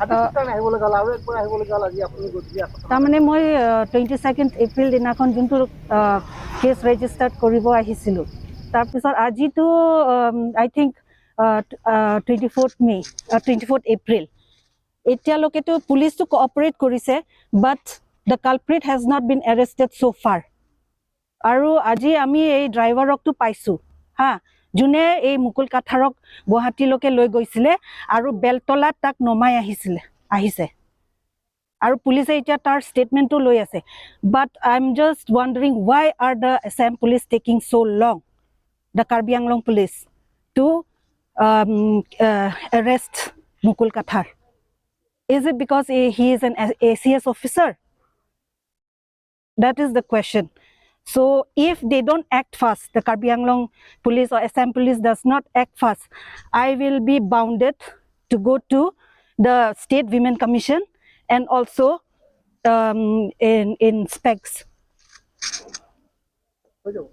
আজি কি কাৰণে আহিব লগা হ'ল আৰু একবাৰ আহিব লগা হ'ল আজি আপুনি গধূলি 8টা? তাৰমানে মই 22 এপ্ৰিল দিনাখন যোনটো কেছ ৰেজিষ্টাৰ্ড কৰিব আহিছিলোঁ, তাৰপিছত আজিতো I think 24th May, 24th April. এতিয়ালৈকেতো পুলিচটো cooperate কৰিছে, but the culprit has not been arrested so far. আৰু আজি আমি এই ড্ৰাইভাৰকটো পাইছোঁ হা, যোনে এই মুকুল কাঠাৰক গুৱাহাটীলৈকে লৈ গৈছিলে আৰু বেলতলাত তাক নমাই আহিছে আৰু পুলিচে এতিয়া তাৰ ষ্টেটমেণ্টটো লৈ আছে। But I am just wondering, why are the Assam Police taking so long, the Karbi Anglong Police, to arrest Mukul Kathar? Is it because he is an ACS officer? That is the question. So if they don't act fast, the Karbi Anglong Police or Assam Police does not act fast, I will be bounded to go to the State Women Commission and also in specs. হৈ যাব।